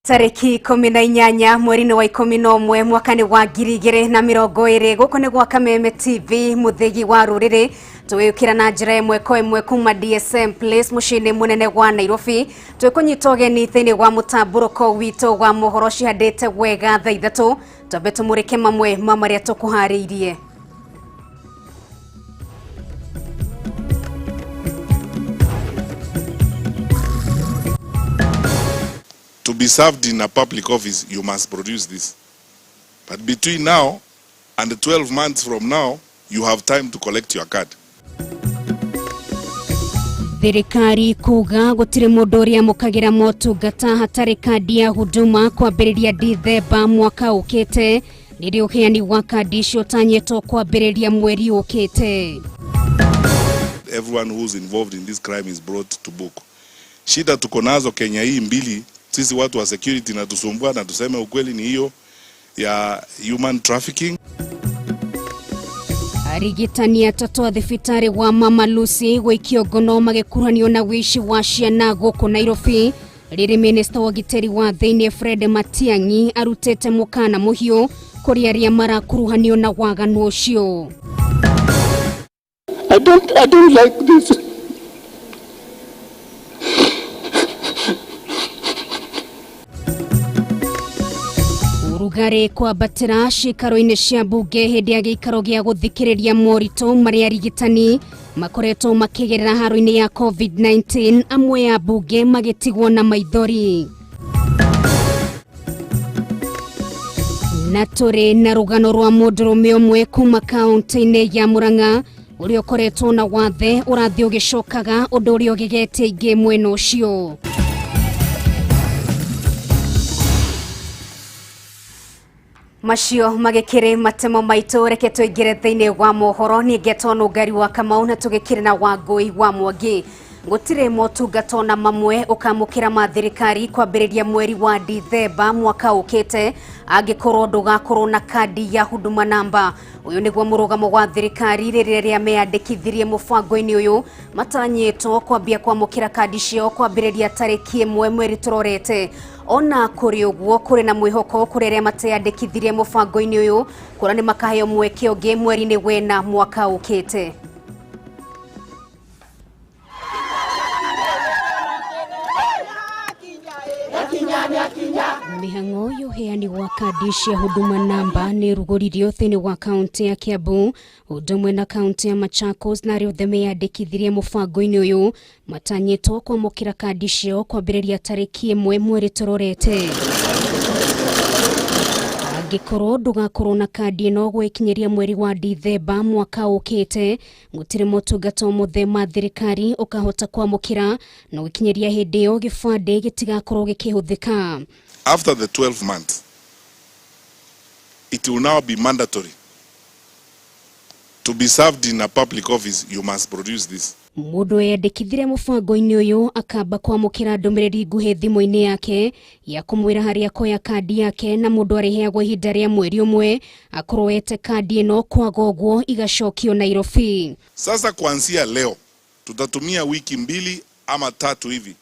Tarĩki 18 mweri-inĩ wa 11 mwaka-inĩ wa 2020, gũkũ nĩ gwa Kameme TV, mũthĩgi wa rũrĩrĩ. Tũgĩũkĩra na njĩra ĩmwe kwa ĩmwe kuma DSM Place, mũciĩ-inĩ mũnene wa Nairobi, twĩkũnyita ũgeni thĩinĩ wa mũtambũrũko witũ wa mohoro cihandĩte wega thaa 3. Twambe tũmũrĩke mamwe ma marĩa tũkũharĩirie. To be served in a public office, you must produce this. But between now and 12 months from now, you have time to collect your card. Thirikari kuga gũtirĩ mũndũ ũrĩa amũkagĩra motungata hatarĩ kandi ya Huduma kwambĩrĩria Dithemba mwaka ũkĩte, rĩrĩa ũheani wa kandi icio ũtanyĩtwo kwambĩrĩria mweri ũkĩte. Everyone who's involved in this crime is brought to book. Shida tuko nazo Kenya hii mbili, sisi watu wa security na tusumbua na tuseme ukweli ni hiyo ya human trafficking. Arigitani atatũ a thibitarĩ wa Mama Lucy gũikio ngono magĩkuruhanio na wĩici wa ciana gũkũ Nairobi, rĩrĩ minista wa ũgitĩri wa thĩinĩ Fred Matiang'i arutĩte mũkana mũhiũ kũrĩ arĩa marakuruhanio na waganu ũcio. I don't like this. Ũrugarĩ kwambatĩra ciikaro-inĩ cia mbunge hĩndĩ ya gĩikaro gĩa gũthikĩrĩria moritũ marĩa arigitani makoretwo makĩgerera haro-inĩ ya COVID-19, amwe a mbunge magĩtigwo na maithori. Na tũrĩ na rũgano rwa mũndũrũme ũmwe kuma kaũntĩ-inĩ ya Murang'a ũrĩa ũkoretwo na wathe ũrathiĩ ũgĩcokaga, ũndũ ũrĩa ũgegetie aingĩ mwena ũcio. Macio magĩkĩrĩ matemo maitũ, reke tũingĩre thĩinĩ wa mohoro. Niĩ ngetwo Nũngari wa Kamau na tũgĩkĩrĩ na Wangũi wa Mwangi. Gũtirĩ motungata ona mamwe ũkamũkĩra ma thirikari kwambĩrĩria mweri wa Dithemba mwaka ũkĩte angĩkorwo ndũgakorwo na kandi ya Huduma Namba. Ũyũ nĩguo mũrũgamo wa thirikari rĩrĩa rĩa meyandĩkithirie mũbango-inĩ ũyũ matanyĩtwo kwambia kwamũkĩra kandi ciao kwambĩrĩria tarĩki 1 mweri tũrorete. Ona kũrĩ ũguo, kũrĩ na mwĩhoko kũrĩ arĩa mateyandĩkithirie mũbango-inĩ ũyũ kuona nĩ makaheo mweke ũngĩ mweri-inĩ wena mwaka ũkĩte. Mĩhang'o ya ũheani wa kandi cia Huduma Namba nĩ ĩrugũririo thĩinĩ wa kaũntĩ ya Kiambu ũndũ ũmwe na kaũntĩ ya Machakos, na arĩa othe meyandĩkithirie mũbango-inĩ ũyũ matanyĩtwo kwamũkĩra kandi ciao kwambĩrĩria tarĩki 1 mweri tũrorete. Angĩkorwo ndũgakorwo na kandi ĩno gwĩkinyĩria mweri wa Dithemba mwaka ũkĩte, gũtirĩ motungata mothe ma thirikari ũkahota kwamũkĩra, na gũkinyĩria hĩndĩ ĩyo gĩbandĩ gĩtigakorwo gĩkĩhũthĩka. After the 12 months, it will now be mandatory. To be served in a public office, you must produce this. Mũndũ weyandĩkithirie mũbango-inĩ ũyũ akamba kwamũkĩra ndũmĩrĩri nguhĩ thimũ-inĩ yake ya kũmwĩra harĩa akoya kandi yake, na mũndũ arĩheagwo ihinda rĩa mweri ũmwe akorwo ete kandi ĩno, kwaga ũguo igacokio Nairobi. Sasa kuanzia leo tutatumia wiki 2 ama 3 hivi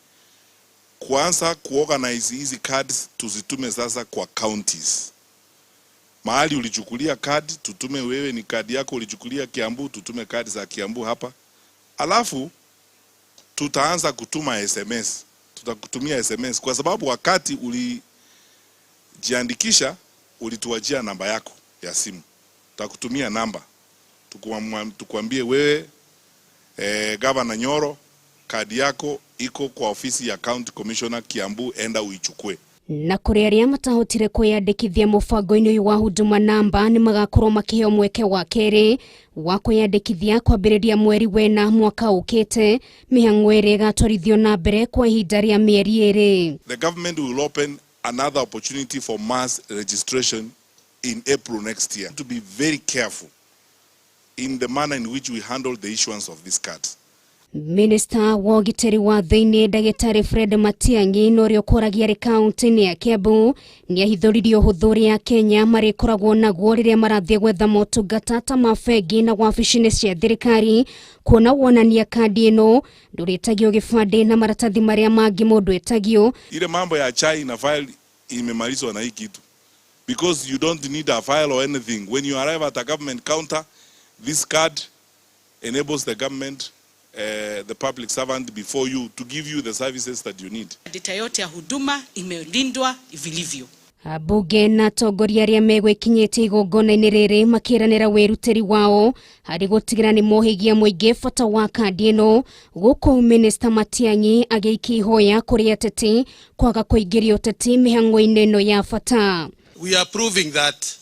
kuanza kuorganize hizi cards, tuzitume sasa kwa counties. Mahali ulichukulia card tutume, wewe ni kadi yako ulichukulia Kiambu, tutume kadi za Kiambu hapa. Alafu tutaanza kutuma SMS. Tutakutumia SMS kwa sababu wakati ulijiandikisha ulituachia namba yako ya simu. Tutakutumia namba. Tukuambie wewe, Governor Nyoro, kadi yako iko kwa ofisi ya County Commissioner Kiambu, enda uichukue. Na kũrĩ arĩa matahotire kwĩyandĩkithia mũbango-inĩ ũyũ wa Huduma Namba, nĩ magakorwo makĩheo mweke wa kerĩ wa kwĩyandĩkithia kwambĩrĩria mweri wena mwaka ũkĩte, mĩhang'o ĩrĩa ĩgatwarithio na mbere kwa ihinda rĩa mĩeri 2. The government will open another opportunity for mass registration in April next year. To be very careful in the manner in which we handle the issuance of these cards. Minista wa ũgitĩri wa thĩinĩ Ndagĩtarĩ Fred Matiang'i na ũrĩa ũkoragia arĩ kaũntĩ-inĩ ya Kiambu nĩ ahithũririe ũhũthũ ũrĩa Kenya marĩkoragwo naguo rĩrĩa marathiĩ gwetha motungata ta ma bengi na wabici-inĩ cia thirikari, kuona wonania kandi ĩno ndũrĩtagio gĩbandĩ na maratathi marĩa mangĩ mũndũ etagio. Ile mambo ya chai na file Imemalizwa na hii kitu, because you don't need a file or anything. When you arrive at a government counter, this card enables the government, the public servant before you to give you the services that you need. Data yote ya huduma imelindwa vilivyo. Ambunge na atongoria arĩa megwĩkinyĩtie igongona-inĩ rĩrĩ makĩranĩra wĩrutĩri wao harĩ gũtigĩra nĩ mohigia mũingĩ bata wa kandi ĩno, gũkũ Minista Matiang'i agĩikia ihoya kũrĩ ateti kwaga kũingĩria ũteti mĩhang'o-inĩ ĩno ya bata. We are proving that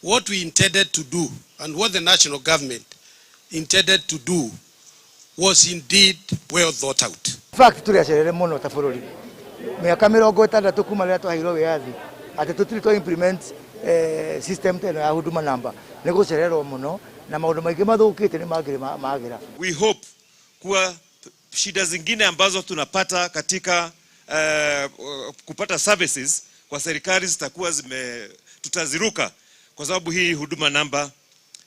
what we intended to do and what the national government intended to do was indeed well thought out. Fact tũrĩ acerere mũno ta bũrũri, mĩaka 60 kuma rĩrĩa twaheirwo wĩyathi atĩ tũtirĩ twa implement system ta ĩno ya Huduma Number, nĩ gũcererwo mũno na maũndũ maingĩ mathũkĩte nĩ mangĩrĩ magĩra. We hope kuwa shida zingine ambazo tunapata katika kupata services kwa serikali zitakuwa tutaziruka kwa sababu hii huduma namba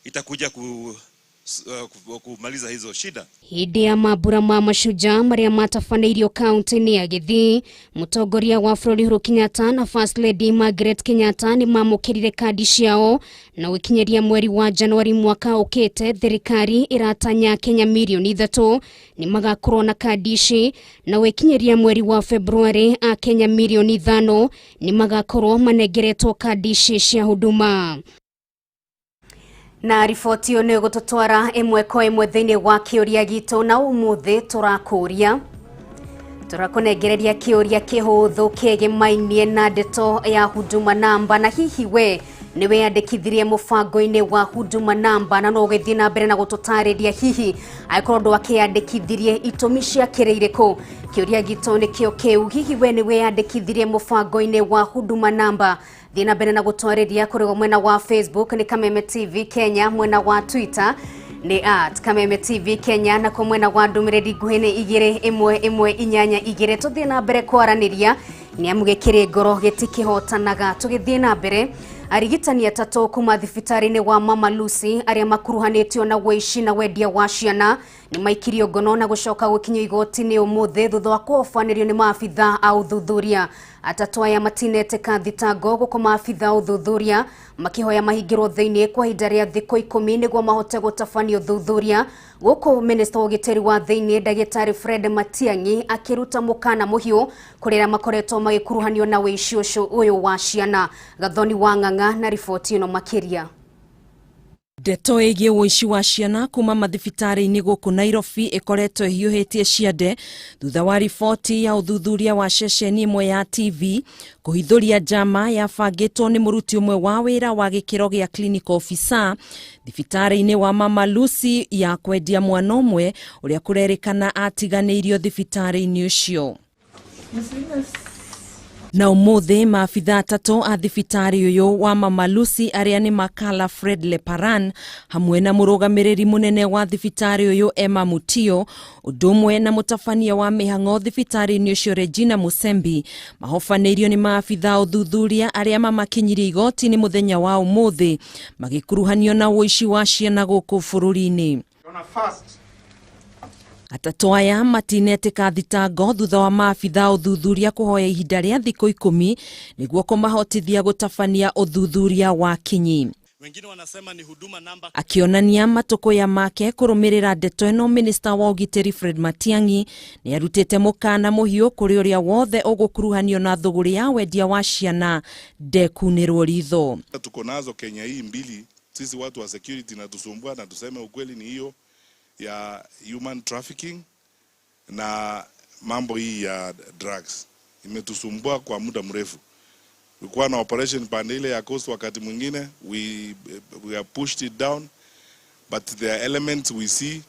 itakuja kumaliza hizo shida. Hĩndĩ ya mambura ma mashujaa marĩa matabanĩirio kaunti-inĩ ya Gĩthii, mũtongoria wa bũrũri Uhuru Kenyatta na First Lady Margaret Kenyatta nĩ mamũkĩrire kandi ciao, na gũkinyĩria mweri wa Januari mwaka ũkĩte thirikari ĩratanya Kenya mirioni 3 nĩ magakorwo na kandi ici, na gũkinyĩria mweri wa Februari a Kenya mirioni 5 nĩ magakorwo manengeretwo kandi ici cia huduma. Na riboti ĩyo nĩ ĩgũtũtwara ĩmwe kwa ĩmwe thĩinĩ wa kĩũria gitũ, na ũmũthĩ tũrakũria tũrakũnengereria kĩũria kĩhũthũ kĩgĩmainie na ndeto ya Huduma Namba, na hihi we nĩ weyandĩkithirie mũbango-inĩ wa Huduma Namba, na no ũgĩthiĩ na mbere na gũtũtarĩria hihi angĩkorwo ndwakĩyandĩkithirie itũmi ciakĩrĩ irĩkũ. Kĩũria gitũ nĩkĩo kĩu, hihi we nĩ weyandĩkithirie mũbango-inĩ wa Huduma Namba? Thiĩ na mbere na gũtwarĩria kũrĩ mwena wa Facebook nĩ Kameme TV Kenya, mwena wa Twitter nĩ @KamemeTV Kenya, na kwa mwena wa ndũmĩrĩri nguhĩ nĩ 21182. Tũthiĩ na mbere kwaranĩria nĩ amu gĩkĩrĩ ngoro gĩtikĩhotanaga. Tũgĩthiĩ na mbere, arigitani atatũ kuma thibitarĩ-inĩ wa Mama Lucy arĩa makuruhanĩtio na ũici na wendia wa ciana nĩ maikirio ngono na gũcoka gũkinyio igoti-inĩ ũmũthĩ thutha wa kũhobanĩrio nĩ maabitha a ũthuthuria. Atatũ aya matinetĩka thitango, gũkũ maabitha a ũthuthuria makĩhoya mahingĩrwo thĩinĩ kwa ihinda rĩa thikũ 10 nĩguo mahote gũtabania ũthuthuria, gũkũ minista wa ũgitĩri wa thĩinĩ ndagĩtarĩ Fred Matiang'i akĩruta mũkana mũhiũ kũrĩ arĩa makoretwo magĩkuruhanio na ũici ũcio ũyũ wa ciana. Gathoni wa Ng'ang'a na riboti ĩno makĩria. Ndeto ĩgiĩ ũici wa ciana kuma mathibitarĩ-inĩ gũkũ Nairobi ĩkoretwo ĩhiũhĩtie ciande thutha wa riboti ya ũthuthuria wa ceceni ĩmwe ya TV kũhithũria njama yabangĩtwo nĩ mũruti ũmwe wa wĩra wa gĩkĩro gĩa clinical officer thibitarĩ-inĩ wa Mama Lucy ya kwendia mwana ũmwe ũrĩa kũrerĩkana atiganĩirio thibitarĩ-inĩ ũcio. Na ũmũthĩ maabitha atatũ a thibitarĩ ũyũ wa Mama Lucy arĩa nĩ Makala Fred Leparan hamwe na mũrũgamĩrĩri mũnene wa thibitarĩ ũyũ Emma Mutio, ũndũ ũmwe na mũtabania wa mĩhang'o thibitarĩ-inĩ ũcio Regina Musembi, mahobanĩirio nĩ maabitha a ũthuthuria arĩa mamakinyirie igoti-inĩ mũthenya wa ũmũthĩ magĩkuruhanio na ũici wa ciana gũkũ bũrũri-inĩ. Atatũ aya matinetĩka thitango thutha wa maabitha a ũthuthuria kũhoya ihinda rĩa thikũ 10 nĩguo kũmahotithia gũtabania ũthuthuria wa kinyi. Wengine wanasema ni huduma namba. Akĩonania matũkũya make kũrũmĩrĩra ndeto ĩno, minista wa ũgitĩri Fred Matiang'i nĩ arutĩte mũkana mũhiũ kũrĩ ũrĩa wothe ũgũkuruhanio na thũgũrĩ ya wendia wa ciana ndekunĩrwo ritho. Tuko nazo Kenya hii mbili, sisi watu wa security na tusumbua, na tuseme ukweli ni hiyo ya human trafficking na mambo hii ya drugs imetusumbua kwa muda mrefu. Tulikuwa na operation pande ile ya coast, wakati mwingine we have pushed it down, but there are elements we see,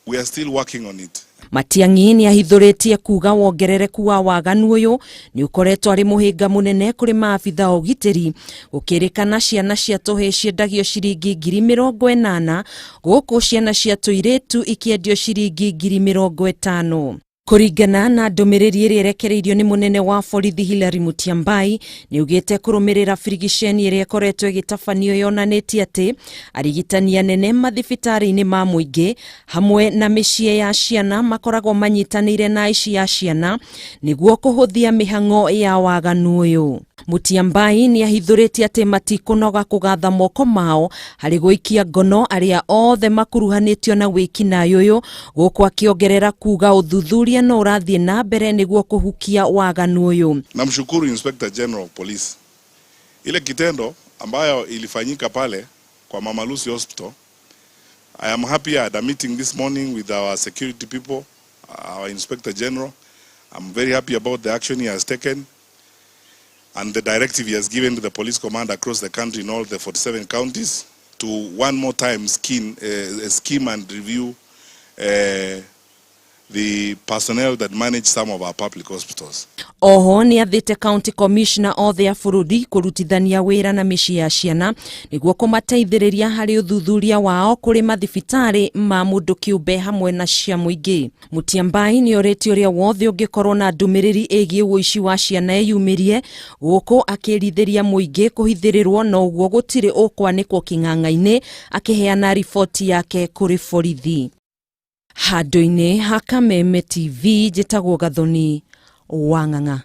we are still working on it. Matiang'i nĩ ahithũrĩtie kuga wongerereku wa waganu ũyũ nĩ ũkoretwo arĩ mũhĩnga mũnene kũrĩ maabitha a ũgitĩri, gũkĩrĩkana ciana cia tũhĩĩ ciendagio ciringi 80,000, gũkũ ciana cia tũirĩtu ikĩendio ciringi 50,000. Kũringana na ndũmĩrĩri ĩrĩa ĩrekereirio nĩ mũnene wa borithi Hilary Mutyambai, nĩ ugĩte kũrũmĩrĩra birigiceni ĩrĩa ĩkoretwo ĩgĩtabanio yonanĩtie atĩ arigitani anene mathibitarĩ-inĩ ma mũingĩ hamwe na mĩciĩ ya ciana makoragwo manyitanĩire na aici a ciana nĩguo kũhũthia mĩhang'o ya waganu ũyũ. Mutyambai nĩ ahithũrĩtie atĩ matikũnoga kũgatha moko mao harĩ gũikia ngono arĩa othe makuruhanĩtio na wĩkinaĩ ũyũ, gũkũ akĩongerera kuga ũthuthuria no ũrathiĩ na mbere nĩguo kũhukia waganu ũyũ. Namshukuru Inspector General of Police. Ile kitendo ambayo ilifanyika pale kwa Mama Lucy Hospital, I am happy I had a meeting this morning with our security people, our Inspector General. I'm very happy about the action he has taken and the directive he has given to the police command across the country in all the 47 counties to one more time scheme and review the personnel that manage some of our public hospitals. Oho nĩ athĩte county commissioner othe a bũrũri kũrutithania wĩra na mĩciĩ ya ciana nĩguo kũmateithĩrĩria harĩ ũthuthuria wao kũrĩ mathibitarĩ ma mũndũ kĩũmbe hamwe na cia mũingĩ. Mutyambai nĩ orĩtie ũrĩa wothe ũngĩkorwo na ndũmĩrĩri ĩgiĩ ũici wa ciana eyumĩrie, gũkũ akĩrithĩria mũingĩ kũhithĩrĩrwo na ũguo gũtirĩ ũkwanĩkwo kĩng'ang'a-inĩ, akĩheana riboti yake kũrĩ borithi. Handũ-inĩ ha Kameme TV njĩtagwo Gathoni wa Ng'ang'a.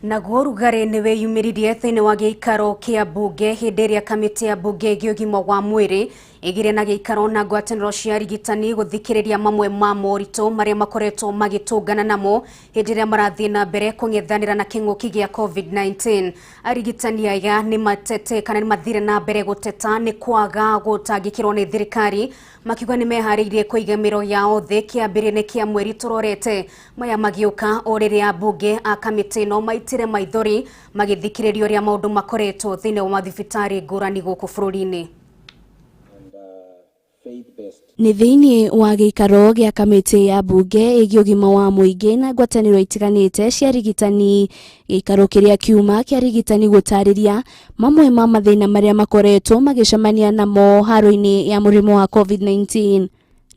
Naguo rugarĩ nĩ wĩyumĩririe thĩinĩ wa gĩikaro kĩa mbunge hĩndĩ ĩrĩa kamĩtĩ ya mbunge ĩgiĩ ũgima wa mwĩrĩ ĩgĩre na gĩikaro na ngwatanĩro cia arigitani gũthikĩrĩria mamwe ma moritũ marĩa makoretwo magĩtũngana namo hĩndĩ ĩrĩa marathiĩ na mbere kũng'ethanĩra na kĩng'ũki gĩa COVID-19. Arigitani aya nĩ matete kana nĩ mathire na mbere gũteta nĩ kwaga gũtangĩkĩrwo nĩ thirikari, makiuga nĩ meharĩirie kũiga mĩro yao thĩ kĩambĩrĩria kĩa mweri tũrorete. Maya magĩũka o rĩrĩa ambunge a kamĩtĩ ĩno maitire maithori magĩthikĩrĩria ũrĩa maũndũ makoretwo thĩinĩ wa mathibitarĩ ngũrani gũkũ bũrũri-inĩ. Nĩ thĩinĩ wa gĩikaro gĩa kamĩtĩ ya mbunge ĩgiĩ ũgima wa mũingĩ na ngwatanĩro itiganĩte cia arigitani, gĩikaro kĩrĩa kiuma kĩa arigitani gũtarĩria mamwe ma mathĩna marĩa makoretwo magĩcemania namo haro-inĩ ya mũrimũ wa COVID-19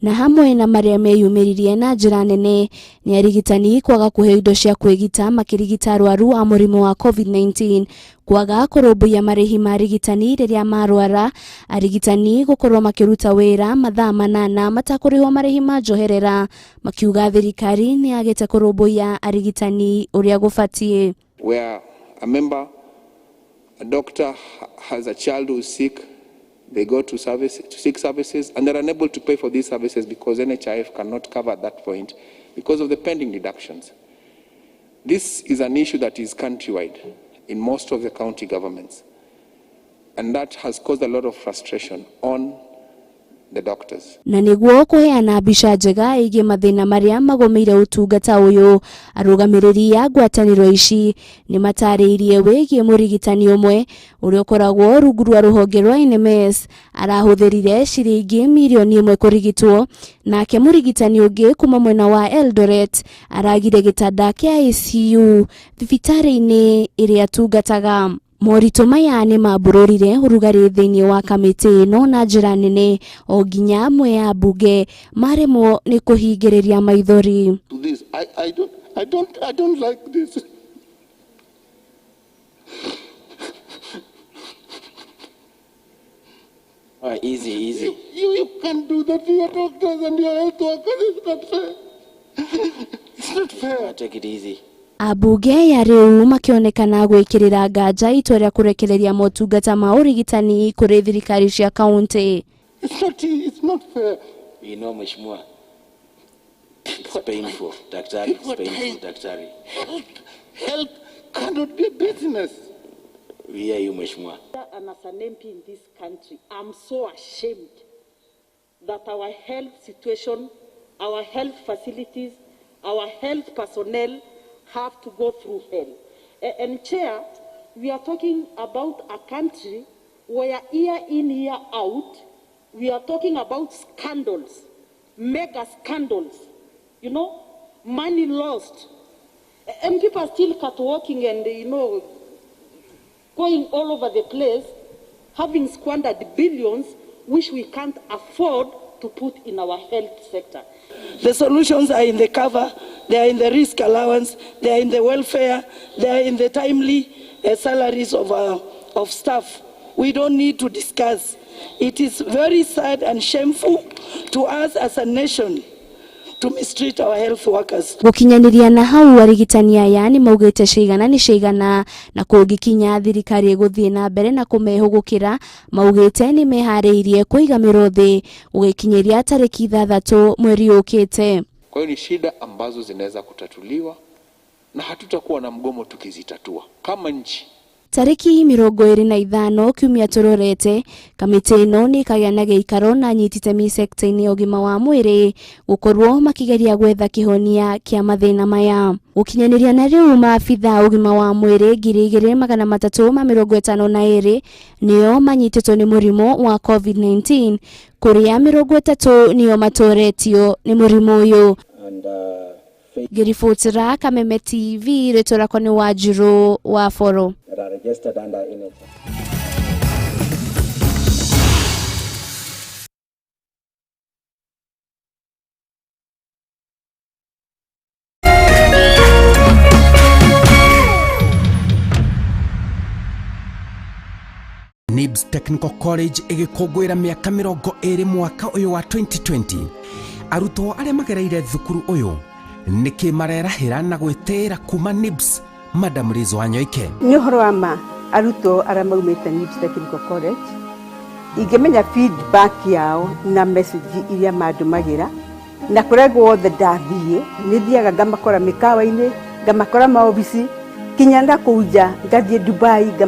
na hamwe na marĩa meyumĩririe na njĩra nene nĩ arigitani kwaga kũheo indo cia kwĩgita makĩrigita arwaru a mũrimũ wa COVID-19, kwaga kũrũmbũiya marĩhi ma arigitani rĩrĩa marwara, arigitani gũkorwo makĩruta wĩra mathaa 8 matakũrĩhwo marĩhi ma njoherera, makiuga thirikari nĩ yagĩte kũrũmbũiya arigitani ũrĩa gũbatiĩ. Where a member, a doctor has a child who is sick, they go to seek services, and they're unable to pay for these services because NHIF cannot cover at that point because of the pending deductions. This is an issue that is countrywide in most of the county governments, and that has caused a lot of frustration on the doctors. Na nĩguo kũheana mbica njega ĩgiĩ mathĩna marĩa magũmĩire ũtungata ũyũ, arũgamĩrĩri a ngwatanĩro ici nĩ matarĩirie wĩgiĩ mũrigitani ũmwe ũrĩa ũkoragwo rungu rwa rũhonge rwa NMS arahũthĩrire ciringi mirioni 1 kũrigitwo, nake mũrigitani ũngĩ kuma mwena wa Eldoret aragire gĩtanda kĩa ICU thibitarĩ-inĩ ĩrĩa atungataga. Moritũ maya nĩ mambũrũrire ũrugarĩ thĩinĩ wa kamĩtĩ ĩno na njĩra nene o nginya amwe a mbunge maremwo nĩ kũhingĩrĩria maithori. I don't like this. All right, easy, easy. You can't do that to your doctors and your health workers. It's not fair. It's not fair. Take it easy. Ambunge ya rĩu makĩonekana gwĩkĩrĩra nganja itua rĩa kũrekereria motungata ma ũrigitani kũrĩ thirikari cia kaunti. It's not fair. You know, Mheshimiwa, it's painful, daktari. It's painful, daktari. Health cannot be a business. We hear you, Mheshimiwa. And as an MP in this country, I'm so ashamed that our health situation, our health facilities, our health personnel have to go through hell. And Chair, we are talking about a country where year in, year out, we are talking about scandals, mega scandals, you know, money lost. And people are still catwalking and, you know, going all over the place, having squandered billions, which we can't afford to put in our health sector. The solutions are in the cover, they are in the risk allowance, they are in the welfare, they are in the timely salaries of staff. We don't need to discuss. It is very sad and shameful to us as a nation to mistreat our health workers. Gũkinyanĩria na hau arigitani aya nĩ maugĩte cigana nĩ cigana na kũngĩkinya thirikari ĩgũthiĩ na mbere na kũmehũgũkĩra. Maugĩte nĩ meharĩirie kũiga mĩro thĩ gũgĩkinyĩria tarĩki 6 mweri ũkĩte. Kwa hiyo ni shida ambazo zinaweza kutatuliwa na hatutakuwa na mgomo tukizitatua kama nchi. Tarĩki 25 kiumia tũrorete, kamĩtĩ ĩno nĩ ĩkagĩa na gĩikaro na anyiti itemi sekta-inĩ ya ũgima wa mwĩrĩ gũkorwo makĩgeria gwetha kĩhonia kĩa mathĩna maya. Gũkinyanĩria na rĩu maabitha a ũgima wa mwĩrĩ 2352 nĩo manyitĩtwo nĩ mũrimũ wa COVID-19, kũrĩa 30 nĩo matoretio nĩ mũrimũ ũyũ. Ngĩribotera Kameme TV, rĩtwa rĩakwa nĩ Wanjirũ wa Boro. That are registered under NHIF. NIBS Technical College ĩgĩkũngũĩra mĩaka 20 mwaka ũyũ wa 2020. Arutwo arĩa magereire thukuru ũyũ nĩkĩ marerahĩra na gwĩtĩĩra kuma NIBS? Madam Liz Wanyoike. Nĩ ũhoro wa ma, arutwo arĩa maumĩte NIBS Technical College, ingĩmenya feedback yao na message iria mandũmagĩra na kũrĩa guothe ndathiĩ, nĩ thiaga ngamakora mĩkawa-inĩ, ngamakora maobici, kinya na kũu nja, ngathiĩ Dubai.